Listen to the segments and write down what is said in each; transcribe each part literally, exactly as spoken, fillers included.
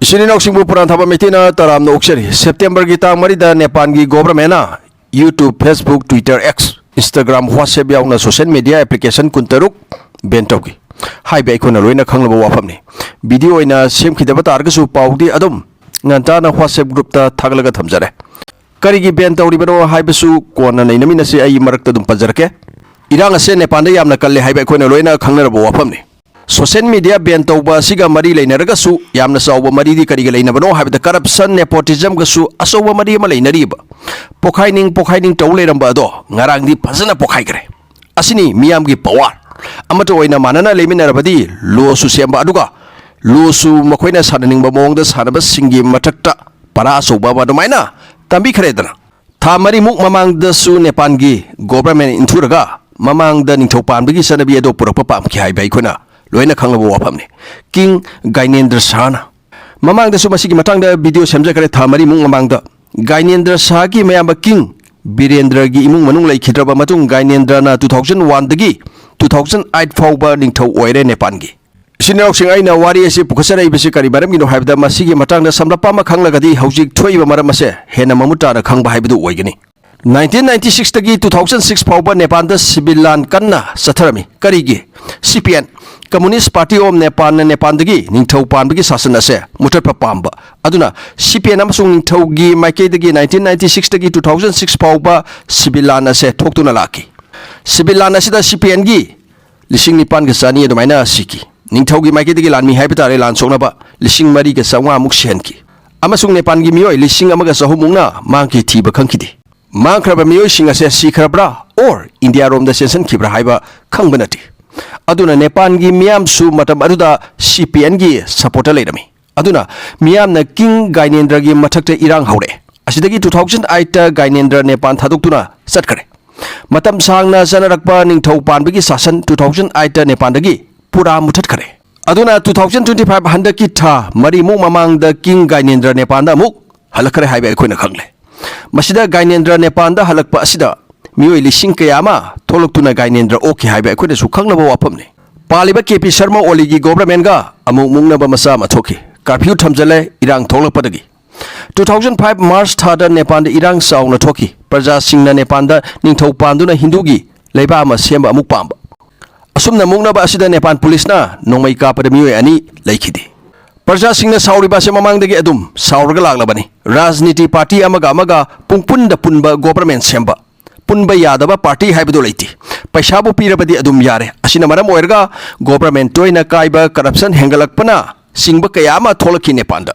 ꯏꯆꯤꯟ ꯏꯅꯥꯎꯁꯤꯡꯕꯨ ꯄꯨꯔꯥꯟ ꯊꯥꯕ ꯃꯩꯇꯩꯅ ꯇꯔꯥꯝꯅ ꯑꯣꯛꯆꯔꯤ꯫ ꯁꯦꯞꯇꯦꯝꯕꯔꯒꯤ ꯇꯥꯡ ꯃꯔꯤꯗ ꯅꯦꯄꯥꯜꯒꯤ ꯒꯣꯚꯔꯟꯃꯦꯟꯅ YouTube, Facebook, Twitter, X, Instagram, WhatsApp ꯌꯥꯎꯅ ꯁꯣꯁꯤꯌꯦꯜ ꯃꯤꯗꯤꯌꯥ ꯑꯦꯄ꯭ꯂꯤꯀꯦꯁꯟ ꯀꯨꯟꯇꯔꯨꯛ ꯕꯦꯟ ꯇꯧꯈꯤ ꯍꯥꯏꯕ ꯑꯩꯈꯣꯏꯅ ꯂꯣꯏꯅ ꯈꯪꯂꯕ ꯋꯥꯐꯝꯅꯤ꯫ ꯚꯤꯗꯤꯑꯣ ꯑꯣꯏꯅ ꯁꯦꯝꯈꯤꯗꯕ ꯇꯥꯔꯒꯁꯨ ꯄꯥꯎꯗꯤ ꯑꯗꯨꯝ ꯉꯟꯇꯥꯅ WhatsApp ꯒ꯭ꯔꯨꯞꯇ ꯊꯥꯒꯠꯂꯒ ꯊꯝꯖꯔꯦ꯫ ꯀꯔꯤꯒꯤ ꯕꯦꯟ ꯇꯧꯔꯤꯕꯅꯣ ꯍꯥꯏꯕꯁꯨ ꯀꯣꯟꯅ ꯅꯩꯅꯃꯤꯟꯅꯁꯤ, ꯑꯩ ꯃꯔꯛꯇ ꯑꯗꯨꯝ ꯄꯟꯖꯔꯛꯀꯦ꯫ ꯏꯔꯥꯡ ꯑꯁꯦ ꯅꯦꯄꯥꯜꯗ ꯌꯥꯝꯅ ꯀꯜꯂꯦ ꯍꯥꯏꯕ ꯑꯩꯈꯣꯏꯅ ꯂꯣꯏꯅ ꯈꯪꯅꯔꯕ ꯋꯥꯐꯝꯅꯤ꯫ ꯁꯣꯁꯤꯌꯦꯜ ꯃꯤꯗꯤꯌꯥ ꯕꯦꯟ ꯇꯧꯕ ꯑꯁꯤꯒ ꯃꯔꯤ ꯂꯩꯅꯔꯒꯁꯨ ꯌꯥꯝꯅ ꯆꯥꯎꯕ ꯃꯔꯤꯗꯤ ꯀꯔꯤꯒ ꯂꯩꯅꯕꯅꯣ ꯍꯥꯏꯕꯗ ꯀꯔꯞꯁꯟ, ꯅꯦꯄꯣꯇꯤꯖꯝꯒꯁꯨ ꯑꯆꯧꯕ ꯃꯔꯤ ꯑꯃ ꯂꯩꯅꯔꯤꯕ꯫ ꯄꯣꯈꯥꯏꯅꯤꯡ ꯄꯣꯈꯥꯏꯅꯤꯡ ꯇꯧ ꯂꯩꯔꯝꯕ ꯑꯗꯣ ꯉꯔꯥꯡꯗꯤ ꯐꯖꯅ ꯄꯣꯈꯥꯏꯈ꯭ꯔꯦ꯫ ꯑꯁꯤꯅꯤ ꯃꯤꯌꯥꯝꯒꯤ ꯄꯋꯥꯔ꯫ ꯑꯃꯠꯇ ꯑꯣꯏꯅ ꯃꯥꯟꯅꯅ ꯂꯩꯃꯤꯟꯅꯔꯕꯗꯤ ꯂꯣꯁꯨ ꯁꯦꯝꯕ, ꯑꯗꯨꯒ ꯂꯣꯁꯨ ꯃꯈꯣꯏꯅ ꯁꯥꯟꯅꯅꯤꯡꯕ ꯃꯑꯣꯡꯗ ꯁꯥꯟꯅꯕꯁꯤꯡꯒꯤ ꯃꯊꯛꯇ ꯄꯔꯥ ꯑꯆꯧꯕ ꯑꯃ ꯑꯗꯨꯃꯥꯏꯅ ꯇꯝꯕꯤꯈ꯭ꯔꯦꯗꯅ꯫ ꯊꯥ ꯃꯔꯤꯃꯨꯛ ꯃꯃꯥꯡꯗꯁꯨ ꯅꯦꯄꯥꯜꯒꯤ ꯒꯣꯚꯔꯟꯃꯦꯟ ꯏꯟꯊꯨꯔꯒ ꯃꯃꯥꯡꯗ ꯅꯤꯡꯊꯧ ꯄꯥꯟꯕꯒꯤ ꯆꯠꯅꯕꯤ ꯑꯗꯨ ꯄꯨꯔꯛꯄ ꯄꯥꯝꯈꯤ ꯍꯥꯏꯕ ꯑꯩꯈꯣꯏꯅ ꯂꯣꯏꯅ ꯈꯪꯂꯕ ꯋꯥꯐꯝꯅꯤ꯫ ꯀꯤꯡ ꯒꯥꯏꯅꯦꯟꯗ꯭ꯔ ꯁꯍꯥꯅ ꯃꯃꯥꯡꯗꯁꯨ ꯃꯁꯤꯒꯤ ꯃꯇꯥꯡꯗ ꯚꯤꯗꯤꯑꯣ ꯁꯦꯝꯖꯈ꯭ꯔꯦ꯫ ꯊꯥ ꯃꯔꯤꯃꯨꯛ ꯃꯃꯥꯡꯗ ꯒꯥꯏꯅꯦꯟꯗ꯭ꯔ ꯁꯍꯥꯒꯤ ꯃꯌꯥꯝꯕ ꯀꯤꯡ ꯕꯤꯔꯦꯟꯗ꯭ꯔꯒꯤ ꯏꯃꯨꯡ ꯃꯅꯨꯡ ꯂꯩꯈꯤꯗ꯭ꯔꯕ ꯃꯇꯨꯡ ꯒꯥꯏꯅꯦꯟꯗ꯭ꯔꯅ two thousand one ꯗꯒꯤ two thousand eight ꯐꯥꯎꯕ ꯅꯤꯡꯊꯧ ꯑꯣꯏꯔꯦ ꯅꯦꯄꯥꯜꯒꯤ꯫ ꯏꯆꯤꯟ ꯏꯅꯥꯎꯁꯤꯡ, ꯑꯩꯅ ꯋꯥꯔꯤ ꯑꯁꯤ ꯄꯨꯈꯠꯆꯔꯛꯏꯕꯁꯤ ꯀꯔꯤ ꯃꯔꯝꯒꯤꯅꯣ ꯍꯥꯏꯕꯗ, ꯃꯁꯤꯒꯤ ꯃꯇꯥꯡꯗ ꯁꯝꯂꯞꯄ ꯑꯃ ꯈꯪꯂꯒꯗꯤ ꯍꯧꯖꯤꯛ ꯊꯣꯛꯏꯕ ꯃꯔꯝ ꯑꯁꯦ ꯍꯦꯟꯅ ꯃꯃꯨꯠ ꯇꯥꯅ ꯈꯪꯕ ꯍꯥꯏꯕꯗꯨ ꯑꯣꯏꯒꯅꯤ꯫ Nineteen ninety six ꯇꯒꯤ two thousand six ꯐꯥꯎꯕ ꯅꯦꯄꯥꯜꯗ ꯁꯤꯚꯤꯜ ꯂꯥꯟ ꯀꯟꯅ ꯆꯠꯊꯔꯝꯃꯤ꯫ ꯀꯔꯤꯒꯤ? C P N, Communist Party of Nepalꯅ ꯅꯦꯄꯥꯜꯗꯒꯤ ꯅꯤꯡꯊꯧ ꯄꯥꯟꯕꯒꯤ ꯁꯥꯁꯟ ꯑꯁꯦ ꯃꯨꯊꯠꯄ ꯄꯥꯝꯕ꯫ ꯑꯗꯨꯅ C P N ꯑꯃꯁꯨꯡ ꯅꯤꯡꯊꯧꯒꯤ ꯃꯥꯏꯀꯩꯗꯒꯤ nineteen ninety six ꯇꯒꯤ two thousand six ꯐꯥꯎꯕ ꯁꯤꯚꯤꯜ ꯂꯥꯟ ꯑꯁꯦ ꯊꯣꯛꯇꯨꯅ ꯂꯥꯛꯈꯤ꯫ ꯁꯤꯚꯤꯜ ꯂꯥꯟ ꯑꯁꯤꯗ C P Nꯒꯤ ꯂꯤꯁꯤꯡ ꯅꯤꯄꯥꯟꯒ ꯆꯅꯤ ꯑꯗꯨꯃꯥꯏꯅ ꯁꯤꯈꯤ꯫ ꯅꯤꯡꯊꯧꯒꯤ ꯃꯥꯏꯀꯩꯗꯒꯤ ꯂꯥꯟꯃꯤ ꯍꯥꯏꯕ ꯇꯥꯔꯦ, ꯂꯥꯟ ꯁꯣꯛꯅꯕ ꯂꯤꯁꯤꯡ ꯃꯔꯤꯒ ꯆꯥꯝꯃꯉꯥꯃꯨꯛ ꯁꯤꯍꯟꯈꯤ꯫ ꯑꯃꯁꯨꯡ ꯅꯦꯄꯥꯜꯒꯤ ꯃꯤꯑꯣꯏ ꯂꯤꯁꯤꯡ ꯑꯃꯒ ꯆꯍꯨꯝꯃꯨꯛꯅ ꯃꯥꯡꯈꯤ, ꯊꯤꯕ ꯈꯪꯈꯤꯗꯦ꯫ ꯃꯥꯡꯈ꯭ꯔꯕ ꯃꯤꯑꯣꯏꯁꯤꯡ ꯑꯁꯦ ꯁꯤꯈ꯭ꯔꯕ꯭ꯔꯥ or ꯏꯟꯗꯤꯌꯥꯔꯣꯝꯗ ꯆꯦꯟꯁꯤꯟꯈꯤꯕ꯭ꯔꯥ ꯍꯥꯏꯕ ꯈꯪꯕ ꯅꯠꯇꯦ꯫ ꯑꯗꯨꯅ ꯅꯦꯄꯥꯜꯒꯤ ꯃꯤꯌꯥꯝꯁꯨ ꯃꯇꯝ ꯑꯗꯨꯗ C P Nꯒꯤ supportꯇ ꯂꯩꯔꯝꯃꯤ꯫ ꯑꯗꯨꯅ ꯃꯤꯌꯥꯝꯅ ꯀꯤꯡ ꯒꯥꯏꯅꯦꯟꯗ꯭ꯔꯒꯤ ꯃꯊꯛꯇ ꯏꯔꯥꯡ ꯍꯧꯔꯛꯑꯦ꯫ ꯑꯁꯤꯗꯒꯤ two thousand eight ꯒꯥꯏꯅꯦꯟꯗ꯭ꯔ ꯅꯦꯄꯥꯜ ꯊꯥꯗꯣꯛꯇꯨꯅ ꯆꯠꯈ꯭ꯔꯦ꯫ ꯃꯇꯝ ꯁꯥꯡꯅ ꯆꯠꯅꯔꯛꯄ ꯅꯤꯡꯊꯧ ꯄꯥꯟꯕꯒꯤ ꯁꯥꯁꯟ two thousand eight ꯅꯦꯄꯥꯜꯗꯒꯤ ꯄꯨꯔꯥ ꯃꯨꯊꯠꯈ꯭ꯔꯦ꯫ ꯑꯗꯨꯅ two thousand twenty five, ꯍꯟꯗꯛꯀꯤ ꯊꯥ ꯃꯔꯤꯃꯨꯛ ꯃꯃꯥꯡꯗ ꯀꯤꯡ ꯒꯥꯏꯅꯦꯟꯗ꯭ꯔ ꯅꯦꯄꯥꯜꯗ ꯑꯃꯨꯛ ꯍꯜꯂꯛꯈ꯭ꯔꯦ ꯍꯥꯏꯕ ꯑꯩꯈꯣꯏꯅ ꯈꯪꯂꯦ꯫ ꯃꯁꯤꯗ ꯒꯥꯏꯅꯦꯟꯗ꯭ꯔ ꯅꯦꯄꯥꯜꯗ ꯍꯜꯂꯛꯄ ꯑꯁꯤꯗ ꯃꯤꯑꯣꯏ ꯂꯤꯁꯤꯡ ꯀꯌꯥ ꯑꯃ ꯊꯣꯛꯂꯛꯇꯨꯅ ꯒꯥꯏꯅꯦꯟꯗ꯭ꯔ ꯑꯣꯛꯈꯤ ꯍꯥꯏꯕ ꯑꯩꯈꯣꯏꯅꯁꯨ ꯈꯪꯅꯕ ꯋꯥꯐꯝꯅꯤ꯫ ꯄꯥꯜꯂꯤꯕ K P ꯁꯔꯃ ꯑꯣꯂꯤꯒꯤ ꯒꯣꯚꯔꯟꯃꯦꯟꯒ ꯑꯃꯨꯛ ꯃꯨꯛꯅꯕ ꯃꯆꯥ ꯑꯃ ꯊꯣꯛꯈꯤ꯫ ꯀꯥꯔꯐ꯭ꯌꯨ ꯊꯝꯖꯤꯜꯂꯦ ꯏꯔꯥꯡ ꯊꯣꯛꯂꯛꯄꯗꯒꯤ꯫ Two thousand five March ꯊꯥꯗ ꯅꯦꯄꯥꯟꯗ ꯏꯔꯥꯡ ꯆꯥꯎꯅ ꯊꯣꯛꯈꯤ꯫ ꯄ꯭ꯔꯖꯥꯁꯤꯡꯅ ꯅꯦꯄꯥꯟꯗ ꯅꯤꯡꯊꯧ ꯄꯥꯟꯗꯨꯅ ꯍꯤꯟꯗꯨꯒꯤ ꯂꯩꯕꯥꯛ ꯑꯃ ꯁꯦꯝꯕ ꯑꯃꯨꯛ ꯄꯥꯝꯕ꯫ ꯑꯁꯨꯝꯅ ꯃꯨꯛꯅꯕ ꯑꯁꯤꯗ ꯅꯦꯄꯥꯟ ꯄꯨꯂꯤꯁꯅ ꯅꯣꯡꯃꯩ ꯀꯥꯞꯄꯗ ꯃꯤꯑꯣꯏ ꯑꯅꯤ ꯂꯩꯈꯤꯗꯦ꯫ ꯄ꯭ꯔꯖꯥꯁꯤꯡꯅ ꯁꯥꯎꯔꯤꯕ ꯑꯁꯤ ꯃꯃꯥꯡꯗꯒꯤ ꯑꯗꯨꯝ ꯁꯥꯎꯔꯒ ꯂꯥꯛꯂꯕꯅꯤ꯫ ꯔꯥꯖꯅꯤꯇꯤ ꯄꯥꯔꯇꯤ ꯑꯃꯒ ꯑꯃꯒ ꯄꯨꯡꯄꯨꯟꯗ ꯄꯨꯟꯕ ꯒꯣꯕꯔꯃꯦꯟ ꯁꯦꯝꯕ, ꯄꯨꯟꯕ ꯌꯥꯗꯕ ꯄꯥꯔꯇꯤ ꯍꯥꯏꯕꯗꯨ ꯂꯩꯇꯦ꯫ ꯄꯩꯁꯥꯕꯨ ꯄꯤꯔꯕꯗꯤ ꯑꯗꯨꯝ ꯌꯥꯔꯦ꯫ ꯑꯁꯤꯅ ꯃꯔꯝ ꯑꯣꯏꯔꯒ ꯒꯣꯕꯔꯃꯦꯟ ꯇꯣꯏꯅ ꯀꯥꯏꯕ, ꯀꯔꯞꯁꯟ ꯍꯦꯟꯒꯠꯂꯛꯄꯅ ꯆꯤꯡꯕ ꯀꯌꯥ ꯑꯃ ꯊꯣꯛꯂꯛꯈꯤ ꯅꯦꯄꯥꯟꯗ꯫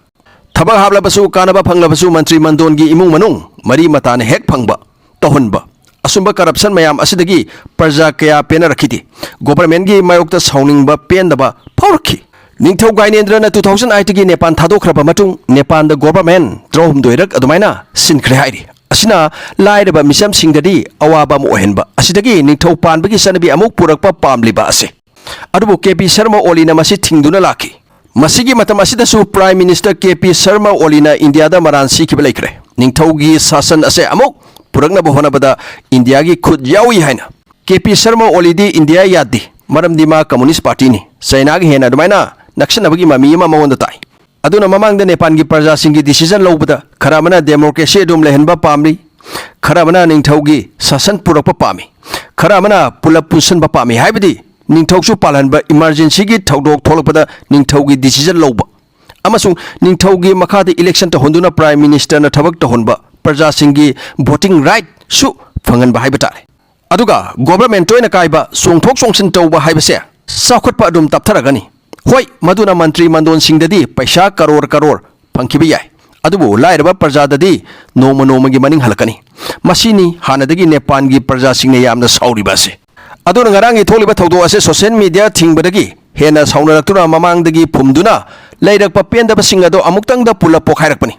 ꯊꯕꯛ ꯍꯥꯞꯂꯕꯁꯨ, ꯀꯥꯟꯅꯕ ꯐꯪꯂꯕꯁꯨ ꯃꯟꯇ꯭ꯔꯤ ꯃꯟꯗꯣꯟꯒꯤ ꯏꯃꯨꯡ ꯃꯅꯨꯡ ꯃꯔꯤ ꯃꯇꯥꯅ ꯍꯦꯛ ꯐꯪꯕ ꯇꯧꯍꯟꯕ꯫ ꯑꯁꯨꯝꯕ ꯀꯔꯞꯁꯟ ꯃꯌꯥꯝ ꯑꯁꯤꯗꯒꯤ ꯄ꯭ꯔꯖꯥ ꯀꯌꯥ ꯄꯦꯟꯅꯔꯛꯈꯤꯗꯦ꯫ ꯒꯣꯕꯔꯃꯦꯟꯒꯤ ꯃꯥꯌꯣꯛꯇ ꯁꯥꯎꯅꯤꯡꯕ, ꯄꯦꯟꯗꯕ ꯐꯥꯎꯔꯛꯈꯤ꯫ ꯅꯤꯡꯊꯧ ꯒꯥꯏꯅꯦꯟꯗ꯭ꯔꯅ two thousand eight ꯒꯤ ꯅꯦꯄꯥꯟ ꯊꯥꯗꯣꯛꯈ꯭ꯔꯕ ꯃꯇꯨꯡ ꯅꯦꯄꯥꯟꯗ ꯒꯣꯕꯔꯃꯦꯟ ꯇꯔꯥꯍꯨꯝꯗꯣꯏꯔꯛ ꯑꯗꯨꯃꯥꯏꯅ ꯁꯤꯟꯈ꯭ꯔꯦ ꯍꯥꯏꯔꯤ꯫ ꯑꯁꯤꯅ ꯂꯥꯏꯔꯕ ꯃꯤꯆꯝꯁꯤꯡꯗꯗꯤ ꯑꯋꯥꯕ ꯑꯃ ꯑꯣꯏꯍꯟꯕ꯫ ꯑꯁꯤꯗꯒꯤ ꯅꯤꯡꯊꯧ ꯄꯥꯟꯕꯒꯤ ꯆꯠꯅꯕꯤ ꯑꯃꯨꯛ ꯄꯨꯔꯛꯄ ꯄꯥꯝꯂꯤꯕ ꯑꯁꯤ꯫ ꯑꯗꯨꯕꯨ ꯀꯦ ꯄꯤ ꯁꯔꯃ ꯑꯣꯂꯤꯅ ꯃꯁꯤ ꯊꯤꯡꯗꯨꯅ ꯂꯥꯛꯈꯤ꯫ ꯃꯁꯤꯒꯤ ꯃꯇꯝ ꯑꯁꯤꯗꯁꯨ prime minister K P Sharma ꯑꯣꯂꯤꯅ ꯏꯟꯗꯤꯌꯥꯗ ꯃꯔꯥꯟ ꯁꯤꯈꯤꯕ ꯂꯩꯈ꯭ꯔꯦ꯫ ꯅꯤꯡꯊꯧꯒꯤ ꯁꯥꯁꯟ ꯑꯁꯦ ꯑꯃꯨꯛ ꯄꯨꯔꯛꯅꯕ ꯍꯣꯠꯅꯕꯗ ꯏꯟꯗꯤꯌꯥꯒꯤ ꯈꯨꯠ ꯌꯥꯎꯏ ꯍꯥꯏꯅ꯫ ꯀꯦ ꯄꯤ ꯁꯔꯃ ꯑꯣꯂꯤꯗꯤ ꯏꯟꯗꯤꯌꯥ ꯌꯥꯗꯦ, ꯃꯔꯝꯗꯤ ꯃꯥ ꯀꯝꯃꯨꯅꯤꯁ ꯄꯥꯔꯇꯤꯅꯤ꯫ ꯆꯩꯅꯥꯒ ꯍꯦꯟꯅ ꯑꯗꯨꯃꯥꯏꯅ ꯅꯛꯁꯤꯟꯅꯕꯒꯤ ꯃꯃꯤ ꯑꯃ ꯃꯉꯣꯟꯗ ꯇꯥꯏ꯫ ꯑꯗꯨꯅ ꯃꯃꯥꯡꯗ ꯅꯦꯄꯥꯟꯒꯤ ꯄ꯭ꯔꯖꯥꯁꯤꯡꯒꯤ ꯗꯤꯁꯤꯖꯟ ꯂꯧꯕꯗ ꯈꯔ ꯑꯃꯅ ꯗꯦꯃꯣꯀ꯭ꯔꯦꯁꯤ ꯑꯗꯨꯝ ꯂꯩꯍꯟꯕ ꯄꯥꯝꯂꯤ, ꯈꯔ ꯑꯃꯅ ꯅꯤꯡꯊꯧꯒꯤ ꯁꯥꯁꯟ ꯄꯨꯔꯛꯄ ꯄꯥꯝꯃꯤ, ꯈꯔ ꯑꯃꯅ ꯄꯨꯂꯞ ꯄꯨꯟꯁꯤꯟꯕ ꯄꯥꯝꯃꯤ꯫ ꯍꯥꯏꯕꯗꯤ ꯅꯤꯡꯊꯧꯁꯨ ꯄꯥꯜꯍꯟꯕ, ꯏꯃꯥꯔꯖꯦꯟꯁꯤꯒꯤ ꯊꯧꯗꯣꯛ ꯊꯣꯛꯂꯛꯄꯗ ꯅꯤꯡꯊꯧꯒꯤ ꯗꯤꯁꯤꯖꯟ ꯂꯧꯕ, ꯑꯃꯁꯨꯡ ꯅꯤꯡꯊꯧꯒꯤ ꯃꯈꯥꯗ ꯏꯂꯦꯛꯁꯟ ꯇꯧꯍꯟꯗꯨꯅ ꯄ꯭ꯔꯥꯏꯝ ꯃꯤꯅꯤꯁꯇꯔꯅ ꯊꯕꯛ ꯇꯧꯍꯟꯕ, ꯄ꯭ꯔꯖꯥꯁꯤꯡꯒꯤ ꯚꯣꯇꯤꯡ ꯔꯥꯏꯠꯁꯨ ꯐꯪꯍꯟꯕ ꯍꯥꯏꯕ ꯇꯥꯔꯦ꯫ ꯑꯗꯨꯒ ꯒꯣꯕꯔꯃꯦꯟ ꯇꯣꯏꯅ ꯀꯥꯏꯕ, ꯆꯣꯡꯊꯣꯛ ꯆꯣꯡꯁꯤꯟ ꯇꯧꯕ ꯍꯥꯏꯕꯁꯦ ꯆꯥꯎꯈꯠꯄ ꯑꯗꯨꯝ ꯇꯞꯊꯔꯒꯅꯤ꯫ ꯍꯣꯏ, ꯃꯗꯨꯅ ꯃꯟꯇ꯭ꯔꯤ ꯃꯟꯗꯣꯟꯁꯤꯡꯗꯗꯤ ꯄꯩꯁꯥ ꯀꯔꯣꯔ ꯀꯔꯣꯔ ꯐꯪꯈꯤꯕ ꯌꯥꯏ, ꯑꯗꯨꯕꯨ ꯂꯥꯏꯔꯕ ꯄ꯭ꯔꯖꯥꯗꯗꯤ ꯅꯣꯡꯃ ꯅꯣꯡꯃꯒꯤ ꯃꯅꯤꯡ ꯍꯜꯂꯛꯀꯅꯤ꯫ ꯃꯁꯤꯅꯤ ꯍꯥꯟꯅꯗꯒꯤ ꯅꯦꯄꯥꯟꯒꯤ ꯄ꯭ꯔꯖꯥꯁꯤꯡꯅ ꯌꯥꯝꯅ ꯁꯥꯎꯔꯤꯕ ꯑꯁꯤ꯫ ꯑꯗꯨꯅ ꯉꯔꯥꯡꯒꯤ ꯊꯣꯛꯂꯤꯕ ꯊꯧꯗꯣꯛ ꯑꯁꯤ ꯁꯣꯁꯤꯌꯦꯜ ꯃꯤꯗꯤꯌꯥ ꯊꯤꯡꯕꯗꯒꯤ ꯍꯦꯟꯅ ꯁꯥꯎꯅꯔꯛꯇꯨꯅ ꯃꯃꯥꯡꯗꯒꯤ ꯐꯨꯝꯗꯨꯅ ꯂꯩꯔꯛꯄ ꯄꯦꯟꯗꯕꯁꯤꯡ ꯑꯗꯣ ꯑꯃꯨꯛꯇꯪꯗ ꯄꯨꯂꯞ ꯄꯣꯈꯥꯏꯔꯛꯄꯅꯤ꯫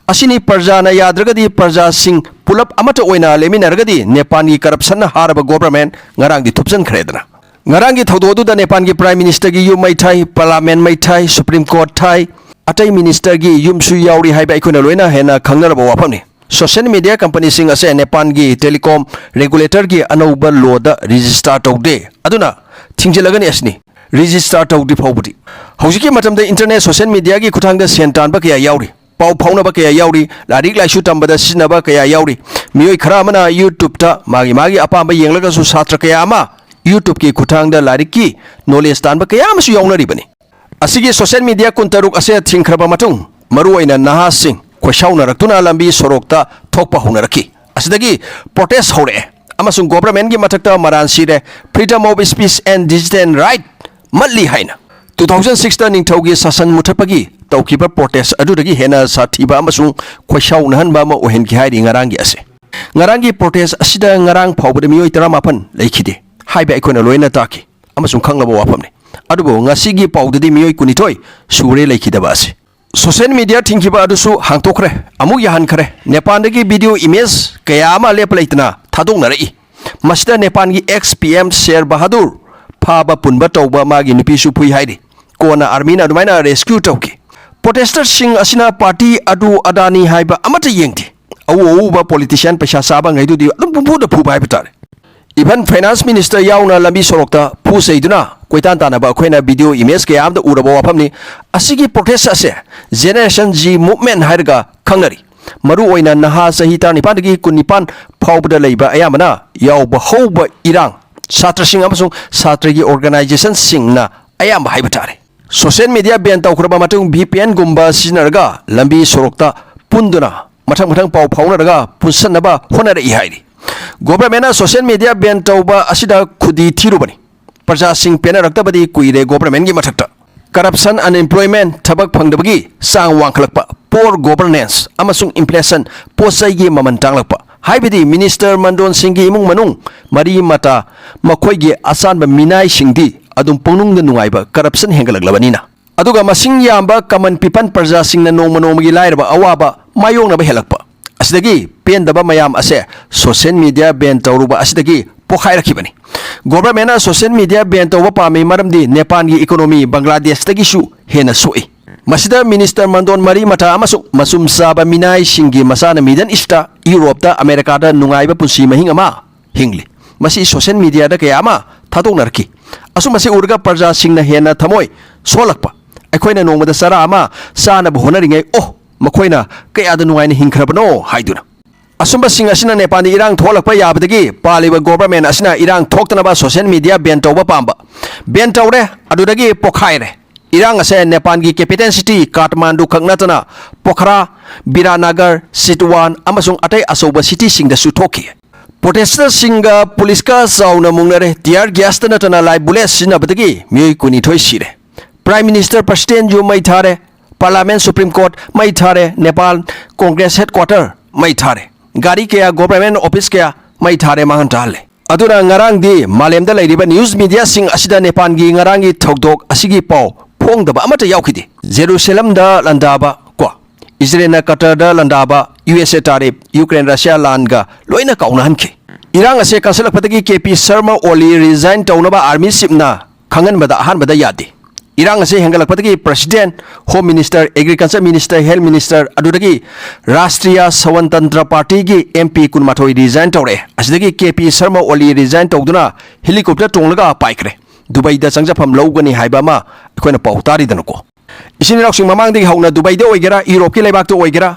ꯑꯁꯤꯅꯤ ꯄ꯭ꯔꯖꯥꯅ ꯌꯥꯗ꯭ꯔꯒꯗꯤ, ꯄ꯭ꯔꯖꯥꯁꯤꯡ ꯄꯨꯂꯞ ꯑꯃꯠꯇ ꯑꯣꯏꯅ ꯂꯦꯞꯃꯤꯟꯅꯔꯒꯗꯤ ꯅꯦꯄꯥꯟꯒꯤ ꯀꯔꯞꯁꯟꯅ ꯍꯥꯔꯕ ꯒꯣꯕꯔꯃꯦꯟ ꯉꯔꯥꯡꯗꯤ ꯊꯨꯞꯆꯟꯈ꯭ꯔꯦꯗꯅ꯫ ꯉꯔꯥꯡꯒꯤ ꯊꯧꯗꯣꯛ ꯑꯗꯨꯗ ꯅꯦꯄꯥꯟꯒꯤ ꯄ꯭ꯔꯥꯏꯝ ꯃꯤꯅꯤꯁꯇꯔꯒꯤ ꯌꯨꯝ ꯃꯩ ꯊꯥꯏ, ꯄꯥꯔꯂꯥꯃꯦꯟ ꯃꯩ ꯊꯥꯏ, ꯁꯨꯄ꯭ꯔꯤꯝ ꯀꯣꯔꯠ ꯊꯥꯏ, ꯑꯇꯩ ꯃꯤꯅꯤꯁꯇꯔꯒꯤ ꯌꯨꯝꯁꯨ ꯌꯥꯎꯔꯤ ꯍꯥꯏꯕ ꯑꯩꯈꯣꯏꯅ ꯂꯣꯏꯅ ꯍꯦꯟꯅ ꯈꯪꯅꯔꯕ ꯋꯥꯐꯝꯅꯤ꯫ ꯁꯣꯁꯤꯌꯦꯜ ꯃꯤꯗꯤꯌꯥ ꯀꯝꯄꯅꯤꯁꯤꯡ ꯑꯁꯦ ꯅꯦꯄꯥꯟꯒꯤ ꯇꯦꯂꯤꯀꯣꯝ ꯔꯦꯒꯨꯂꯦꯇꯔꯒꯤ ꯑꯅꯧꯕ ꯂꯣꯗ ꯔꯦꯖꯤꯁꯇꯥꯔ ꯇꯧꯗꯦ, ꯑꯗꯨꯅ ꯊꯤꯡꯖꯤꯜꯂꯒꯅꯤ ꯑꯁꯤꯅꯤ꯫ ꯔꯤꯖꯤꯁꯇꯥꯔ ꯇꯧꯗ꯭ꯔꯤ ꯐꯥꯎꯕꯗꯤ꯫ ꯍꯧꯖꯤꯛꯀꯤ ꯃꯇꯝꯗ ꯏꯟꯇꯔꯅꯦꯠ, ꯁꯣꯁꯤꯌꯦꯜ ꯃꯤꯗꯤꯌꯥꯒꯤ ꯈꯨꯠꯊꯥꯡꯗ ꯁꯦꯟ ꯇꯥꯟꯕ ꯀꯌꯥ ꯌꯥꯎꯔꯤ, ꯄꯥꯎ ꯐꯥꯎꯅꯕ ꯀꯌꯥ ꯌꯥꯎꯔꯤ, ꯂꯥꯏꯔꯤꯛ ꯂꯥꯏꯁꯨ ꯇꯝꯕꯗ ꯁꯤꯖꯤꯟꯅꯕ ꯀꯌꯥ ꯌꯥꯎꯔꯤ꯫ ꯃꯤꯑꯣꯏ ꯈꯔ ꯑꯃꯅ ꯌꯨꯇ꯭ꯌꯨꯕꯇ ꯃꯥꯒꯤ ꯃꯥꯒꯤ ꯑꯄꯥꯝꯕ ꯌꯦꯡꯂꯒꯁꯨ ꯁꯥꯇ꯭ꯔ ꯀꯌꯥ ꯑꯃ ꯌꯨꯇ꯭ꯌꯨꯕꯀꯤ ꯈꯨꯠꯊꯥꯡꯗ ꯂꯥꯏꯔꯤꯛꯀꯤ ꯅꯣꯂꯦꯖ ꯇꯥꯟꯕ ꯀꯌꯥ ꯑꯃꯁꯨ ꯌꯥꯎꯅꯔꯤꯕꯅꯤ꯫ ꯑꯁꯤꯒꯤ ꯁꯣꯁꯤꯌꯦꯜ ꯃꯤꯗꯤꯌꯥ ꯀꯨꯟꯇꯔꯨꯛ ꯑꯁꯦ ꯊꯤꯡꯈ꯭ꯔꯕ ꯃꯇꯨꯡ, ꯃꯔꯨꯑꯣꯏꯅ ꯅꯍꯥꯁꯤꯡ ꯈꯣꯏꯁꯥꯎꯅꯔꯛꯇꯨꯅ ꯂꯝꯕꯤ ꯁꯣꯔꯣꯛꯇ ꯊꯣꯛꯄ ꯍꯧꯅꯔꯛꯈꯤ꯫ ꯑꯁꯤꯗꯒꯤ ꯄ꯭ꯔꯣꯇꯦꯁ ꯍꯧꯔꯛꯑꯦ ꯑꯃꯁꯨꯡ ꯒꯣꯚꯔꯟꯃꯦꯟꯠꯀꯤ ꯃꯊꯛꯇ ꯃꯔꯥꯟ ꯁꯤꯔꯦ꯫ Freedom of speech and decision right ꯃꯠꯂꯤ ꯍꯥꯏꯅ ꯇꯨ ꯊꯥꯎꯖꯟ ꯁꯤꯛꯁꯇ ꯅꯤꯡꯊꯧꯒꯤ ꯁꯥꯁꯟ ꯃꯨꯊꯠꯄꯒꯤ ꯇꯧꯈꯤꯕ ꯄ꯭ꯔꯣꯇꯦꯁ ꯑꯗꯨꯗꯒꯤ ꯍꯦꯟꯅ ꯁꯥꯊꯤꯕ ꯑꯃꯁꯨꯡ ꯈꯣꯏꯁꯥꯎꯅꯍꯟꯕ ꯑꯃ ꯑꯣꯏꯍꯟꯈꯤ ꯍꯥꯏꯔꯤ ꯉꯔꯥꯡꯒꯤ ꯑꯁꯦ꯫ ꯉꯔꯥꯡꯒꯤ ꯄ꯭ꯔꯣꯇꯦꯁ ꯑꯁꯤꯗ ꯉꯔꯥꯡ ꯐꯥꯎꯕꯗ ꯃꯤꯑꯣꯏ ꯇꯔꯥꯃꯥꯄꯟ ꯂꯩꯈꯤꯗꯦ ꯍꯥꯏꯕ ꯑꯩꯈꯣꯏꯅ ꯂꯣꯏꯅ ꯇꯥꯈꯤ ꯑꯃꯁꯨꯡ ꯈꯪꯂꯕ ꯋꯥꯐꯝꯅꯤ꯫ ꯑꯗꯨꯕꯨ ꯉꯁꯤꯒꯤ ꯄꯥꯎꯗꯗꯤ ꯃꯤꯑꯣꯏ ꯀꯨꯟꯅꯤꯊꯣꯏ ꯁꯨꯔꯦ ꯂꯩꯈꯤꯗꯕ ꯑꯁꯤ꯫ ꯁꯣꯁꯤꯌꯦꯜ ꯃꯤꯗꯤꯌꯥ ꯊꯤꯡꯈꯤꯕ ꯑꯗꯨꯁꯨ ꯍꯥꯡꯇꯣꯛꯈ꯭ꯔꯦ, ꯑꯃꯨꯛ ꯌꯥꯍꯟꯈ꯭ꯔꯦ꯫ ꯅꯦꯄꯥꯜꯗꯒꯤ ꯚꯤꯗꯤꯑꯣ ꯏꯃꯦꯖ ꯀꯌꯥ ꯑꯃ ꯂꯦꯞꯄ ꯂꯩꯇꯅ ꯊꯥꯗꯣꯛꯅꯔꯛꯏ꯫ ꯃꯁꯤꯗ ꯅꯦꯄꯥꯜꯒꯤ ꯑꯦꯛꯁ ꯄꯤ ꯑꯦꯝ ꯁꯦꯔ ꯕꯍꯥꯗꯨꯔ ꯐꯥꯕ ꯄꯨꯟꯕ ꯇꯧꯕ ꯃꯥꯒꯤ ꯅꯨꯄꯤꯁꯨ ꯐꯨꯏ ꯍꯥꯏꯔꯤ꯫ ꯀꯣꯟꯅ ꯑꯥꯔꯃꯤꯅ ꯑꯗꯨꯃꯥꯏꯅ ꯔꯦꯁꯀ꯭ꯌꯨ ꯇꯧꯈꯤ꯫ ꯄ꯭ꯔꯣꯇꯦꯁꯇꯔꯁꯤꯡ ꯑꯁꯤꯅ ꯄꯥꯔꯇꯤ ꯑꯗꯨ ꯑꯗꯥꯅꯤ ꯍꯥꯏꯕ ꯑꯃꯠꯇ ꯌꯦꯡꯗꯦ꯫ ꯑꯎ ꯑꯎꯕ ꯄꯣꯂꯤꯇꯤꯁꯤꯌꯥꯟ ꯄꯩꯁꯥ ꯆꯥꯕ ꯉꯩꯗꯨꯗꯤ ꯑꯗꯨꯝ ꯄꯨꯡꯐꯨꯗ ꯐꯨꯕ ꯍꯥꯏꯕ ꯇꯥꯔꯦ꯫ ꯏꯚꯟ ꯐꯥꯏꯅꯥꯟꯁ ꯃꯤꯅꯤꯁꯇꯔ ꯌꯥꯎꯅ ꯂꯝꯕꯤ ꯁꯣꯔꯣꯛꯇ ꯐꯨ ꯆꯩꯗꯨꯅ ꯀꯣꯏꯇꯥꯟ ꯇꯥꯟꯅꯕ ꯑꯩꯈꯣꯏꯅ ꯚꯤꯗꯤꯑꯣ ꯏꯃꯦꯖ ꯀꯌꯥ ꯑꯃꯗ ꯎꯔꯕ ꯋꯥꯐꯝꯅꯤ꯫ ꯑꯁꯤꯒꯤ ꯄ꯭ꯔꯣꯇꯦꯁ ꯑꯁꯦ ꯖꯦꯅꯦꯔꯦꯁꯟ ꯖꯤ ꯃꯨꯚꯃꯦꯟꯠ ꯍꯥꯏꯔꯒ ꯈꯪꯅꯔꯤ꯫ ꯃꯔꯨꯑꯣꯏꯅ ꯅꯍꯥ ꯆꯍꯤ ꯇꯔꯥꯅꯤꯄꯥꯟꯗꯒꯤ ꯀꯨꯟꯅꯤꯄꯥꯟ ꯐꯥꯎꯕꯗ ꯂꯩꯕ ꯑꯌꯥꯝꯕꯅ ꯌꯥꯎꯕ ꯍꯧꯕ ꯏꯔꯥꯡ, ꯁꯥꯇ꯭ꯔꯁꯤꯡ ꯑꯃꯁꯨꯡ ꯁꯥꯇ꯭ꯔꯒꯤ ꯑꯣꯔꯒꯅꯥꯏꯖꯦꯁꯟꯁꯤꯡꯅ ꯑꯌꯥꯝꯕ ꯍꯥꯏꯕ ꯇꯥꯔꯦ꯫ ꯁꯣꯁꯤꯌꯦꯜ ꯃꯤꯗꯤꯌꯥ ꯕꯦꯟ ꯇꯧꯈ꯭ꯔꯕ ꯃꯇꯨꯡ ꯚꯤ ꯄꯤ ꯑꯦꯟꯒꯨꯝꯕ ꯁꯤꯖꯤꯟꯅꯔꯒ ꯂꯝꯕꯤ ꯁꯣꯔꯣꯛꯇ ꯄꯨꯟꯗꯨꯅ ꯃꯊꯪ ꯃꯊꯪ ꯄꯥꯎ ꯐꯥꯎꯅꯔꯒ ꯄꯨꯟꯁꯟꯅꯕ ꯍꯣꯠꯅꯔꯛꯏ ꯍꯥꯏꯔꯤ꯫ ꯒꯣꯚꯔꯟꯃꯦꯟꯠꯅ ꯁꯣꯁꯤꯌꯦꯜ ꯃꯤꯗꯤꯌꯥ ꯕꯦꯟ ꯇꯧꯕ ꯑꯁꯤꯗ ꯈꯨꯗꯤ ꯊꯤꯔꯨꯕꯅꯤ꯫ ꯄ꯭ꯔꯖꯥꯁꯤꯡ ꯄꯦꯟꯅꯔꯛꯇꯕꯗꯤ ꯀꯨꯏꯔꯦ ꯒꯣꯚꯔꯟꯃꯦꯟꯠꯀꯤ ꯃꯊꯛꯇ꯫ ꯀꯔꯞꯁꯟ, ꯑꯟꯑꯦꯝꯄ꯭ꯂꯣꯏꯃꯦꯟꯠ, ꯊꯕꯛ ꯐꯪꯗꯕꯒꯤ ꯆꯥꯡ ꯋꯥꯡꯈꯠꯂꯛꯄ, ꯄꯣꯔ ꯒꯣꯚꯔꯅꯦꯟꯁ ꯑꯃꯁꯨꯡ ꯏꯟꯐ꯭ꯂꯦꯁꯟ, ꯄꯣꯠ ꯆꯩꯒꯤ ꯃꯃꯜ ꯇꯥꯡꯂꯛꯄ, ꯍꯥꯏꯕꯗꯤ ꯃꯤꯅꯤꯁꯇꯔ ꯃꯟꯗꯣꯟ ꯁꯤꯡꯒꯤ ꯏꯃꯨꯡ ꯃꯅꯨꯡ, ꯃꯔꯤ ꯃꯇꯥ, ꯃꯈꯣꯏꯒꯤ ꯑꯆꯥꯟꯕ ꯃꯤꯅꯥꯏꯁꯤꯡꯗꯤ ꯑꯗꯨꯝ ꯄꯨꯛꯅꯨꯡꯗ ꯅꯨꯡꯉꯥꯏꯕ ꯀꯔꯞꯁꯟ ꯍꯦꯟꯒꯠꯂꯛꯂꯕꯅꯤꯅ꯫ ꯑꯗꯨꯒ ꯃꯁꯤꯡ ꯌꯥꯝꯕ ꯀꯃꯟ ꯄꯤꯄꯜ ꯄ꯭ꯔꯖꯥꯁꯤꯡꯅ ꯅꯣꯡꯃ ꯅꯣꯡꯃꯒꯤ ꯂꯥꯏꯔꯕ ꯑꯋꯥꯕ ꯃꯥꯌꯣꯛꯅꯕ ꯍꯦꯜꯂꯛꯄ꯫ ꯑꯁꯤꯗꯒꯤ ꯄꯦꯟꯗꯕ ꯃꯌꯥꯝ ꯑꯁꯦ ꯁꯣꯁꯤꯌꯦꯜ ꯃꯤꯗꯤꯌꯥ ꯕꯦꯟ ꯇꯧꯔꯨꯕ ꯑꯁꯤꯗꯒꯤ ꯄꯣꯈꯥꯏꯔꯛꯈꯤꯕꯅꯤ꯫ ꯒꯣꯚꯔꯟꯃꯦꯟꯠꯅ ꯁꯣꯁꯤꯌꯦꯜ ꯃꯤꯗꯤꯌꯥ ꯕꯦꯟ ꯇꯧꯕ ꯄꯥꯝꯃꯤ, ꯃꯔꯝꯗꯤ ꯅꯦꯄꯥꯜꯒꯤ ꯏꯀꯣꯅꯣꯃꯤ ꯕꯪꯒ꯭ꯂꯥꯗꯦꯁꯇꯒꯤꯁꯨ ꯍꯦꯟꯅ ꯁꯣꯛꯏ꯫ ꯃꯁꯤꯗ ꯃꯤꯅꯤꯁꯇꯔ ꯃꯟꯗꯣꯟ ꯃꯔꯤ ꯃꯇꯥ ꯑꯃꯁꯨꯡ ꯃꯆꯨꯝ ꯆꯥꯕ ꯃꯤꯅꯥꯏꯁꯤꯡꯒꯤ ꯃꯆꯥꯅ ꯃꯤꯗꯜ ꯏꯁꯇ, ꯌꯨꯔꯣꯞꯇ, ꯑꯃꯦꯔꯤꯀꯥꯗ ꯅꯨꯡꯉꯥꯏꯕ ꯄꯨꯟꯁꯤ ꯃꯍꯤꯡ ꯑꯃ ꯍꯤꯡꯂꯤ꯫ ꯃꯁꯤ ꯁꯣꯁꯤꯌꯦꯜ ꯃꯤꯗꯤꯌꯥꯗ ꯀꯌꯥ ꯑꯃ ꯊꯥꯗꯣꯛꯅꯔꯛꯈꯤ꯫ ꯑꯁꯨꯝꯕꯁꯤ ꯎꯔꯒ ꯄ꯭ꯔꯖꯥꯁꯤꯡꯅ ꯍꯦꯟꯅ ꯊꯃꯣꯏ ꯁꯣꯜꯂꯛꯄ, ꯑꯩꯈꯣꯏꯅ ꯅꯣꯡꯃꯗ ꯆꯔꯥ ꯑꯃ ꯆꯥꯅꯕ ꯍꯣꯠꯅꯔꯤꯉꯩ, "ꯑꯣ, ꯃꯈꯣꯏꯅ ꯀꯌꯥꯗ ꯅꯨꯡꯉꯥꯏꯅ ꯍꯤꯡꯈ꯭ꯔꯕꯅꯣ" ꯍꯥꯏꯗꯨꯅ꯫ ꯑꯁꯨꯝꯕꯁꯤꯡ ꯑꯁꯤꯅ ꯅꯦꯄꯥꯜꯗ ꯏꯔꯥꯡ ꯊꯣꯛꯂꯛꯄ ꯌꯥꯕꯗꯒꯤ ꯄꯥꯜꯂꯤꯕ ꯒꯣꯚꯔꯟꯃꯦꯟꯠ ꯑꯁꯤꯅ ꯏꯔꯥꯡ ꯊꯣꯛꯇꯅꯕ ꯁꯣꯁꯤꯌꯦꯜ ꯃꯤꯗꯤꯌꯥ ꯕꯦꯟ ꯇꯧꯕ ꯄꯥꯝꯕ꯫ ꯕꯦꯟ ꯇꯧꯔꯦ, ꯑꯗꯨꯗꯒꯤ ꯄꯣꯈꯥꯏꯔꯦ꯫ ꯏꯔꯥꯡ ꯑꯁꯦ ꯅꯦꯄꯥꯜꯒꯤ ꯀꯦꯄꯤꯇꯦꯜ ꯁꯤꯇꯤ ꯀꯥꯊꯃꯥꯟꯗꯨ ꯈꯛ ꯅꯠꯇꯅ ꯄꯣꯈꯔꯥ, ꯕꯤꯔꯥꯅꯥꯒꯔ, ꯆꯤꯇꯋꯥꯟ ꯑꯃꯁꯨꯡ ꯑꯇꯩ ꯑꯆꯧꯕ ꯁꯤꯇꯤꯁꯤꯡꯗꯁꯨ ꯊꯣꯛꯈꯤ꯫ ꯄ꯭ꯔꯣꯇꯦꯁꯇꯔꯁꯤꯡꯒ ꯄꯨꯂꯤꯁꯀ ꯆꯥꯎꯅ ꯃꯨꯛꯅꯔꯦ꯫ ꯇꯤꯌꯥꯔ ꯒ꯭ꯌꯥꯁꯇ ꯅꯠꯇꯅ ꯂꯥꯏ ꯕꯨꯂꯦꯠ ꯁꯤꯖꯤꯟꯅꯕꯗꯒꯤ ꯃꯤꯑꯣꯏ ꯀꯨꯟꯅꯤꯊꯣꯏ ꯁꯤꯔꯦ꯫ ꯄ꯭ꯔꯥꯏꯝ ꯃꯤꯅꯤꯁꯇꯔ, ꯄ꯭ꯔꯁꯤꯗꯦꯟ ꯌꯨꯝ ꯃꯩ ꯊꯥꯔꯦ꯫ ꯄꯥꯔꯂꯥꯃꯦꯟꯠ, ꯁꯨꯄ꯭ꯔꯤꯝ ꯀꯣꯔꯠ ꯃꯩ ꯊꯥꯔꯦ꯫ ꯅꯦꯄꯥꯜ ꯀꯣꯡꯒ꯭ꯔꯦꯁ ꯍꯦꯗꯀ꯭ꯋꯥꯇꯔ ꯃꯩ ꯊꯥꯔꯦ꯫ ꯒꯥꯔꯤ ꯀꯌꯥ, ꯒꯣꯚꯔꯟꯃꯦꯟꯠ ꯑꯣꯐꯤꯁ ꯀꯌꯥ ꯃꯩ ꯊꯥꯔꯦ, ꯃꯥꯡꯍꯟ ꯇꯥꯍꯜꯂꯦ꯫ ꯑꯗꯨꯅ ꯉꯔꯥꯡꯗꯤ ꯃꯥꯂꯦꯝꯗ ꯂꯩꯔꯤꯕ ꯅ꯭ꯌꯨꯁ ꯃꯤꯗꯤꯌꯥꯁꯤꯡ ꯑꯁꯤꯗ ꯅꯦꯄꯥꯜꯒꯤ ꯉꯔꯥꯡꯒꯤ ꯊꯧꯗꯣꯛ ꯑꯁꯤꯒꯤ ꯄꯥꯎ ꯐꯣꯡꯗꯕ ꯑꯃꯠꯇ ꯌꯥꯎꯈꯤꯗꯦ꯫ ꯖꯦꯔꯨꯁꯦꯂꯝꯗ ꯂꯥꯟꯗꯥꯕ ꯀꯣ, ꯏꯖꯔꯦꯜꯅ ꯀꯇꯔꯗ ꯂꯥꯟꯗꯥꯕ, ꯌꯨ ꯑꯦꯁ ꯑꯦ ꯇꯥꯔꯤꯐ, ꯌꯨꯀ꯭ꯔꯦꯟ ꯔꯁꯤꯌꯥ ꯂꯥꯟꯒ ꯂꯣꯏꯅ ꯀꯥꯎꯅꯍꯟꯈꯤ꯫ ꯏꯔꯥꯡ ꯑꯁꯦ ꯀꯟꯁꯤꯜꯂꯛꯄꯗꯒꯤ ꯀꯦ ꯄꯤ ꯁꯔꯃ ꯑꯣꯂꯤ ꯔꯤꯖꯥꯏꯟ ꯇꯧꯅꯕ ꯑꯥꯔꯃꯤ ꯆꯤꯐꯅ ꯈꯪꯍꯟꯕꯗ ꯑꯍꯥꯟꯕꯗ ꯌꯥꯗꯦ꯫ ꯏꯔꯥꯡ ꯑꯁꯦ ꯍꯦꯟꯒꯠꯂꯛꯄꯗꯒꯤ president, home minister, agriculture minister, health minister, ꯑꯗꯨꯗꯒꯤ ꯔꯥꯁꯇ꯭ꯔꯤꯌꯥ ꯁꯋꯟꯇꯟꯇ꯭ꯔ ꯄꯥꯔꯇꯤꯒꯤ ꯑꯦꯝ ꯄꯤ ꯀꯨꯟꯃꯥꯊꯣꯏ ꯔꯤꯖꯥꯏꯟ ꯇꯧꯔꯛꯑꯦ꯫ ꯑꯁꯤꯗꯒꯤ ꯀꯦ ꯄꯤ ꯁꯔꯃ ꯑꯣꯂꯤ ꯔꯤꯖꯥꯏꯟ ꯇꯧꯗꯨꯅ ꯍꯦꯂꯤꯀꯣꯞꯇꯔ ꯇꯣꯡꯂꯒ ꯄꯥꯏꯈ꯭ꯔꯦ꯫ ꯗꯨꯕꯩꯗ ꯆꯪꯖꯐꯝ ꯂꯧꯒꯅꯤ ꯍꯥꯏꯕ ꯑꯃ ꯑꯩꯈꯣꯏꯅ ꯄꯥꯎ ꯇꯥꯔꯤꯗꯅꯀꯣ꯫ ꯏꯆꯤꯟ ꯏꯅꯥꯎꯁꯤꯡ ꯃꯃꯥꯡꯗꯒꯤ ꯍꯧꯅ ꯗꯨꯕꯩꯗ ꯑꯣꯏꯒꯦꯔꯥ, ꯌꯨꯔꯣꯞꯀꯤ ꯂꯩꯕꯥꯛꯇ ꯑꯣꯏꯒꯦꯔꯥ,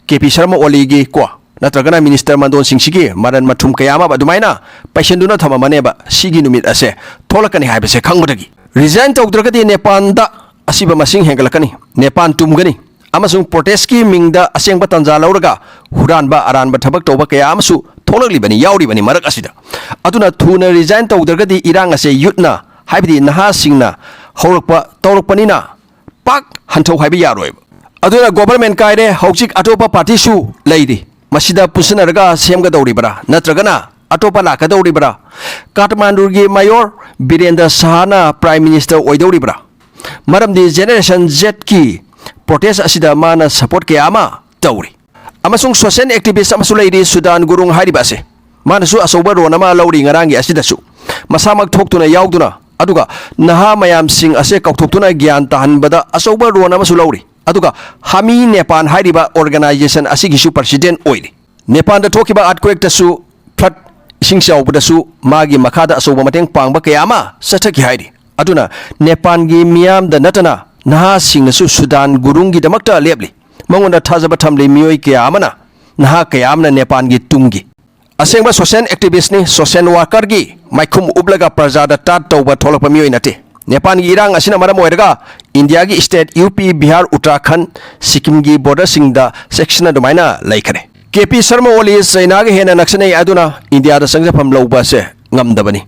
ꯀꯦ ꯄꯤ ꯁꯔꯃ ꯑꯣꯂꯤꯒꯤ ꯀꯣ, ꯅꯠꯇ꯭ꯔꯒꯅ ꯃꯤꯅꯤꯁꯇꯔ ꯃꯟꯗꯣꯟꯁꯤꯡꯁꯤꯒꯤ ꯃꯔꯟ ꯃꯊꯨꯝ ꯀꯌꯥ ꯑꯃ ꯑꯗꯨꯃꯥꯏꯅ ꯄꯩꯁꯤꯟꯗꯨꯅ ꯊꯝꯃꯝꯃꯅꯦꯕ꯫ ꯁꯤꯒꯤ ꯅꯨꯃꯤꯠ ꯑꯁꯦ ꯊꯣꯛꯂꯛꯀꯅꯤ ꯍꯥꯏꯕꯁꯦ ꯈꯪꯕꯗꯒꯤ꯫ ꯔꯤꯖꯥꯏꯟ ꯇꯧꯗ꯭ꯔꯒꯗꯤ ꯅꯦꯄꯥꯟꯗ ꯑꯁꯤꯕ ꯃꯁꯤꯡ ꯍꯦꯟꯒꯠꯂꯛꯀꯅꯤ, ꯅꯦꯄꯥꯟ ꯇꯨꯝꯒꯅꯤ ꯑꯃꯁꯨꯡ ꯄ꯭ꯔꯣꯇꯦꯁꯀꯤ ꯃꯤꯡꯗ ꯑꯁꯦꯡꯕ ꯇꯥꯟꯖꯥ ꯂꯧꯔꯒ ꯍꯨꯔꯥꯟꯕ ꯑꯔꯥꯟꯕ ꯊꯕꯛ ꯇꯧꯕ ꯀꯌꯥ ꯑꯃꯁꯨ ꯊꯣꯛꯂꯛꯂꯤꯕꯅꯤ, ꯌꯥꯎꯔꯤꯕꯅꯤ ꯃꯔꯛ ꯑꯁꯤꯗ꯫ ꯑꯗꯨꯅ ꯊꯨꯅ ꯔꯤꯖꯥꯏꯟ ꯇꯧꯗ꯭ꯔꯒꯗꯤ ꯏꯔꯥꯡ ꯑꯁꯦ ꯌꯨꯠꯅ, ꯍꯥꯏꯕꯗꯤ ꯅꯍꯥꯁꯤꯡꯅ ꯍꯧꯔꯛꯄ ꯇꯧꯔꯛꯄꯅꯤꯅ ꯄꯥꯛ ꯍꯟꯊꯧ ꯍꯥꯏꯕ ꯌꯥꯔꯣꯏꯕ꯫ ꯑꯗꯨꯅ ꯒꯣꯚꯔꯟꯃꯦꯟꯠ ꯀꯥꯏꯔꯦ, ꯍꯧꯖꯤꯛ ꯑꯇꯣꯞꯄ ꯄꯥꯔꯇꯤꯁꯨ ꯂꯩꯔꯤ꯫ ꯃꯁꯤꯗ ꯄꯨꯟꯁꯤꯟꯅꯔꯒ ꯁꯦꯝꯒꯗꯧꯔꯤꯕ꯭ꯔꯥ ꯅꯠꯇ꯭ꯔꯒꯅ ꯑꯇꯣꯞꯄ ꯂꯥꯛꯀꯗꯧꯔꯤꯕ꯭ꯔꯥ? ꯀꯥꯊꯃꯥꯟꯗꯨꯒꯤ ꯃꯦꯌꯣꯔ ꯕꯤꯔꯦꯟꯗ꯭ꯔ ꯁꯍꯥꯅ ꯄ꯭ꯔꯥꯏꯝ ꯃꯤꯅꯤꯁꯇꯔ ꯑꯣꯏꯗꯧꯔꯤꯕ꯭ꯔꯥ? ꯃꯔꯝꯗꯤ ꯖꯦꯅꯦꯔꯦꯁꯟ ꯖꯦꯠꯀꯤ ꯄ꯭ꯔꯣꯇꯦꯁ ꯑꯁꯤꯗ ꯃꯥꯅ ꯁꯄꯣꯔꯠ ꯀꯌꯥ ꯑꯃ ꯇꯧꯔꯤ꯫ ꯑꯃꯁꯨꯡ ꯁꯣꯁꯤꯌꯦꯜ ꯑꯦꯛꯇꯤꯚꯤꯁ ꯑꯃꯁꯨ ꯂꯩꯔꯤ, ꯁꯨꯗꯥꯟ ꯒꯨꯔꯨꯡ ꯍꯥꯏꯔꯤꯕ ꯑꯁꯦ꯫ ꯃꯥꯅꯁꯨ ꯑꯆꯧꯕ ꯔꯣꯜ ꯑꯃ ꯂꯧꯔꯤ ꯉꯔꯥꯡꯒꯤ ꯑꯁꯤꯗꯁꯨ꯫ ꯃꯁꯥꯃꯛ ꯊꯣꯛꯇꯨꯅ ꯌꯥꯎꯗꯨꯅ, ꯑꯗꯨꯒ ꯅꯍꯥ ꯃꯌꯥꯝꯁꯤꯡ ꯑꯁꯦ ꯀꯧꯊꯣꯛꯇꯨꯅ ꯒ꯭ꯌꯥꯟ ꯇꯥꯍꯟꯕꯗ ꯑꯆꯧꯕ ꯔꯣꯜ ꯑꯃꯁꯨ ꯂꯧꯔꯤ꯫ ꯑꯗꯨꯒ ꯍꯥꯃꯤ ꯅꯦꯄꯥꯟ ꯍꯥꯏꯔꯤꯕ ꯑꯣꯔꯒꯅꯥꯏꯖꯦꯁꯟ ꯑꯁꯤꯒꯤꯁꯨ ꯄ꯭ꯔꯁꯤꯗꯦꯟꯠ ꯑꯣꯏꯔꯤ꯫ ꯅꯦꯄꯥꯟꯗ ꯊꯣꯛꯈꯤꯕ ꯑꯥꯔꯠꯀ꯭ꯋꯦꯛꯇꯁꯨ ꯐ꯭ꯂꯠ ꯏꯁꯤꯡ ꯆꯥꯎꯕꯗꯁꯨ ꯃꯥꯒꯤ ꯃꯈꯥꯗ ꯑꯆꯧꯕ ꯃꯇꯦꯡ ꯄꯥꯡꯕ ꯀꯌꯥ ꯑꯃ ꯆꯠꯊꯈꯤ ꯍꯥꯏꯔꯤ꯫ ꯑꯗꯨꯅ ꯅꯦꯄꯥꯟꯒꯤ ꯃꯤꯌꯥꯝꯗ ꯅꯠꯇꯅ ꯅꯍꯥꯁꯤꯡꯅꯁꯨ ꯁꯨꯗꯥꯟ ꯒꯨꯔꯨꯡꯒꯤꯗꯃꯛꯇ ꯂꯦꯞꯂꯤ꯫ ꯃꯉꯣꯟꯗ ꯊꯥꯖꯕ ꯊꯝꯂꯤ ꯃꯤꯑꯣꯏ ꯀꯌꯥ ꯑꯃꯅ, ꯅꯍꯥ ꯀꯌꯥ ꯑꯃꯅ ꯅꯦꯄꯥꯟꯒꯤ ꯇꯨꯡꯒꯤ ꯑꯁꯦꯡꯕ ꯁꯣꯁꯤꯌꯦꯜ ꯑꯦꯛꯇꯤꯚꯤꯁ꯭ꯠꯅꯤ꯫ ꯁꯣꯁꯤꯌꯦꯜ ꯋꯥꯔꯀꯔꯒꯤ ꯃꯥꯏꯈꯨꯝ ꯎꯞꯂꯒ ꯄ꯭ꯔꯖꯥꯗ ꯇꯥꯠ ꯇꯧꯕ ꯊꯣꯛꯂꯛꯄ ꯃꯤꯑꯣꯏ ꯅꯠꯇꯦ꯫ ꯅꯦꯄꯥꯟꯒꯤ ꯏꯔꯥꯡ ꯑꯁꯤꯅ ꯃꯔꯝ ꯑꯣꯏꯔꯒ ꯏꯟꯗꯤꯌꯥꯒꯤ ꯁ꯭ꯇꯦꯠ ꯌꯨ ꯄꯤ, ꯕꯤꯍꯥꯔ, ꯎꯠꯇꯔꯥꯈꯟꯗ, ꯁꯤꯛꯀꯤꯝꯒꯤ ꯕꯣꯔꯗꯔꯁꯤꯡꯗ ꯆꯦꯛꯁꯤꯟ ꯑꯗꯨꯃꯥꯏꯅ ꯂꯩꯈ꯭ꯔꯦ꯫ ꯀꯦ ꯄꯤ ꯁꯔꯃ ꯑꯣꯂꯤ ꯆꯩꯅꯥꯒ ꯍꯦꯟꯅ ꯅꯛꯁꯤꯟꯅꯩ ꯑꯗꯨꯅ ꯏꯟꯗꯤꯌꯥꯗ ꯆꯪꯖꯐꯝ ꯂꯧꯕ ꯑꯁꯦ ꯉꯝꯗꯕꯅꯤ꯫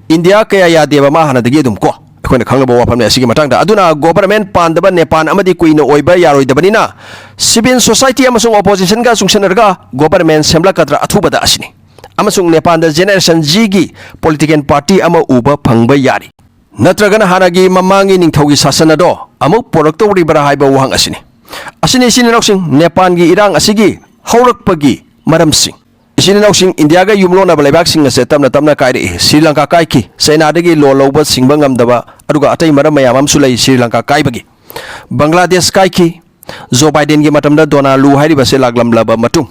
ꯏꯟꯗꯤꯌꯥ ꯀꯌꯥ ꯌꯥꯗꯦꯕ ꯃꯥ ꯍꯥꯟꯅꯗꯒꯤ ꯑꯗꯨꯝ ꯀꯣ꯫ ꯑꯩꯈꯣꯏꯅ ꯈꯪꯅꯕ ꯋꯥꯐꯝꯅꯤ ꯑꯁꯤꯒꯤ ꯃꯇꯥꯡꯗ꯫ ꯑꯗꯨꯅ ꯒꯣꯕꯔꯃꯦꯟ ꯄꯥꯟꯗꯕ ꯅꯦꯄꯥꯟ ꯑꯃꯗꯤ ꯀꯨꯏꯅ ꯑꯣꯏꯕ ꯌꯥꯔꯣꯏꯗꯕꯅꯤꯅ ꯁꯤꯚꯤꯜ ꯁꯣꯁꯥꯏꯇꯤ ꯑꯃꯁꯨꯡ ꯑꯣꯄꯣꯖꯤꯁꯟꯒ ꯆꯨꯡꯁꯤꯟꯅꯔꯒ ꯒꯣꯕꯔꯃꯦꯟ ꯁꯦꯝꯂꯛꯀꯗ꯭ꯔꯥ ꯑꯊꯨꯕꯗ ꯑꯁꯤꯅꯤ꯫ ꯑꯃꯁꯨꯡ ꯅꯦꯄꯥꯟꯗ ꯖꯦꯅꯦꯔꯦꯁꯟ ꯖꯤꯒꯤ ꯄꯣꯂꯤꯇꯤꯀꯦꯜ ꯄꯥꯔꯇꯤ ꯑꯃ ꯎꯕ ꯐꯪꯕ ꯌꯥꯔꯤ꯫ ꯅꯠꯇ꯭ꯔꯒꯅ ꯍꯥꯟꯅꯒꯤ ꯃꯃꯥꯡꯒꯤ ꯅꯤꯡꯊꯧꯒꯤ ꯁꯥꯁꯟ ꯑꯗꯣ ꯑꯃꯨꯛ ꯄꯣꯔꯛꯇꯧꯔꯤꯕ꯭ꯔꯥ ꯍꯥꯏꯕ ꯋꯥꯍꯪ ꯑꯁꯤꯅꯤ꯫ ꯑꯁꯤꯅꯤ ꯏꯆꯤꯟ ꯏꯅꯥꯎꯁꯤꯡ, ꯅꯦꯄꯥꯟꯒꯤ ꯏꯔꯥꯡ ꯑꯁꯤꯒꯤ ꯍꯧꯔꯛꯄꯒꯤ ꯃꯔꯝꯁꯤꯡ꯫ ꯏꯆꯤꯟ ꯏꯅꯥꯎꯁꯤꯡ, ꯏꯟꯗꯤꯌꯥꯒ ꯌꯨꯝꯂꯣꯟꯅꯕ ꯂꯩꯕꯥꯛꯁꯤꯡ ꯑꯁꯦ ꯇꯞꯅ ꯇꯞꯅ ꯀꯥꯏꯔꯛꯏ꯫ ꯁ꯭ꯔꯤ ꯂꯪꯀꯥ ꯀꯥꯏꯈꯤ, ꯆꯩꯅꯥꯗꯒꯤ ꯂꯣꯟ ꯂꯧꯕ ꯁꯤꯡꯕ ꯉꯝꯗꯕ, ꯑꯗꯨꯒ ꯑꯇꯩ ꯃꯔꯝ ꯃꯌꯥꯝ ꯑꯃꯁꯨ ꯂꯩ ꯁ꯭ꯔꯤ ꯂꯪꯀꯥ ꯀꯥꯏꯕꯒꯤ꯫ ꯕꯪꯒ꯭ꯂꯥꯗꯦꯁ ꯀꯥꯏꯈꯤ꯫ ꯖꯣ ꯕꯥꯏꯗꯦꯟꯒꯤ ꯃꯇꯝꯗ ꯗꯣꯅꯥꯜ ꯂꯨ ꯍꯥꯏꯔꯤꯕꯁꯦ ꯂꯥꯛꯂꯝꯂꯕ ꯃꯇꯨꯡ,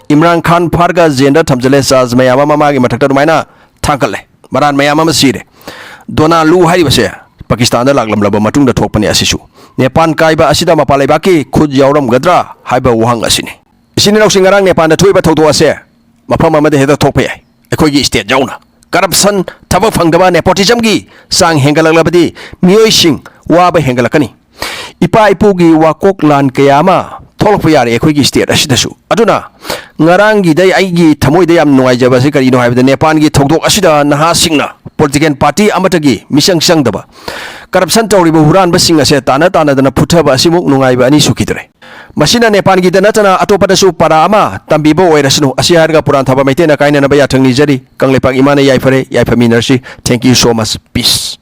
ꯏꯝꯔꯥꯟ ꯈꯥꯟ ꯐꯥꯔꯒ ꯖꯦꯟꯗ ꯊꯝꯖꯤꯜꯂꯦ, ꯆꯥꯔꯖ ꯃꯌꯥꯝ ꯑꯃ ꯃꯥꯒꯤ ꯃꯊꯛꯇ ꯑꯗꯨꯃꯥꯏꯅ ꯊꯥꯡꯒꯠꯂꯦ, ꯃꯔꯥꯟ ꯃꯌꯥꯝ ꯑꯃ ꯁꯤꯔꯦ꯫ ꯗꯣꯅꯥꯜ ꯂꯨ ꯍꯥꯏꯔꯤꯕꯁꯦ ꯄꯥꯀꯤꯁꯇꯥꯟꯗ ꯂꯥꯛꯂꯝꯂꯕ ꯃꯇꯨꯡꯗ ꯊꯣꯛꯄꯅꯤ꯫ ꯑꯁꯤꯁꯨ ꯅꯦꯄꯥꯟ ꯀꯥꯏꯕ ꯑꯁꯤꯗ ꯃꯄꯥꯟ ꯂꯩꯕꯥꯛꯀꯤ ꯈꯨꯠ ꯌꯥꯎꯔꯝꯒꯗ꯭ꯔꯥ ꯍꯥꯏꯕ ꯋꯥꯍꯪ ꯑꯁꯤꯅꯤ꯫ ꯏꯆꯤꯟ ꯏꯅꯥꯎꯁꯤꯡ, ꯉꯔꯥꯡ ꯅꯦꯄꯥꯟꯗ ꯊꯣꯛꯏꯕ ꯊꯧꯗꯣꯛ ꯑꯁꯦ ꯃꯐꯝ ꯑꯃꯗ ꯍꯦꯛꯇ ꯊꯣꯛꯄ ꯌꯥꯏ, ꯑꯩꯈꯣꯏꯒꯤ ꯁ꯭ꯇꯦꯠ ꯌꯥꯎꯅ꯫ ꯀꯔꯞꯁꯟ, ꯊꯕꯛ ꯐꯪꯗꯕ, ꯅꯦꯄꯣꯇꯤꯖꯝꯒꯤ ꯆꯥꯡ ꯍꯦꯟꯒꯠꯂꯛꯂꯕꯗꯤ ꯃꯤꯑꯣꯏꯁꯤꯡ ꯋꯥꯕ ꯍꯦꯟꯒꯠꯂꯛꯀꯅꯤ꯫ ꯏꯄꯥ ꯏꯄꯨꯒꯤ ꯋꯥꯀꯣꯛ ꯂꯥꯟ ꯀꯌꯥ ꯑꯃ ꯊꯣꯛꯂꯛꯄ ꯌꯥꯔꯦ ꯑꯩꯈꯣꯏꯒꯤ ꯁ꯭ꯇꯦꯠ ꯑꯁꯤꯗꯁꯨ꯫ ꯑꯗꯨꯅ ꯉꯔꯥꯡꯒꯤꯗ ꯑꯩꯒꯤ ꯊꯃꯣꯏꯗ ꯌꯥꯝ ꯅꯨꯡꯉꯥꯏꯖꯕ ꯑꯁꯤ ꯀꯔꯤꯅꯣ ꯍꯥꯏꯕꯗ, ꯅꯦꯄꯥꯟꯒꯤ ꯊꯧꯗꯣꯛ ꯑꯁꯤꯗ ꯅꯍꯥꯁꯤꯡꯅ ꯄꯣꯂꯤꯇꯤꯀꯦꯜ ꯄꯥꯔꯇꯤ ꯑꯃꯠꯇꯒꯤ ꯃꯤꯆꯪ ꯆꯪꯗꯕ, ꯀꯔꯞꯁꯟ ꯇꯧꯔꯤꯕ ꯍꯨꯔꯥꯟꯕꯁꯤꯡ ꯑꯁꯦ ꯇꯥꯟꯅ ꯇꯥꯟꯅꯗꯅ ꯐꯨꯊꯕ ꯑꯁꯤꯃꯨꯛ ꯅꯨꯡꯉꯥꯏꯕ ꯑꯅꯤ ꯁꯨꯈꯤꯗ꯭ꯔꯦ꯫ ꯃꯁꯤꯅ ꯅꯦꯄꯥꯟꯒꯤꯗ ꯅꯠꯇꯅ ꯑꯇꯣꯞꯄꯗꯁꯨ ꯄꯔꯥ ꯑꯃ ꯇꯝꯕꯤꯕ ꯑꯣꯏꯔꯁꯅꯨ꯫ ꯑꯁꯤ ꯍꯥꯏꯔꯒ ꯄꯨꯔꯥꯟ ꯊꯥꯕ ꯃꯩꯇꯩꯅ ꯀꯥꯏꯅꯅꯕ ꯌꯥꯊꯪ ꯅꯤꯖꯔꯤ꯫ ꯀꯪꯂꯩꯄꯥꯛ ꯏꯃꯥꯅ ꯌꯥꯏꯐꯔꯦ, ꯌꯥꯏꯐꯃꯤꯟꯅꯔꯁꯤ꯫ Thank you so much. Peace.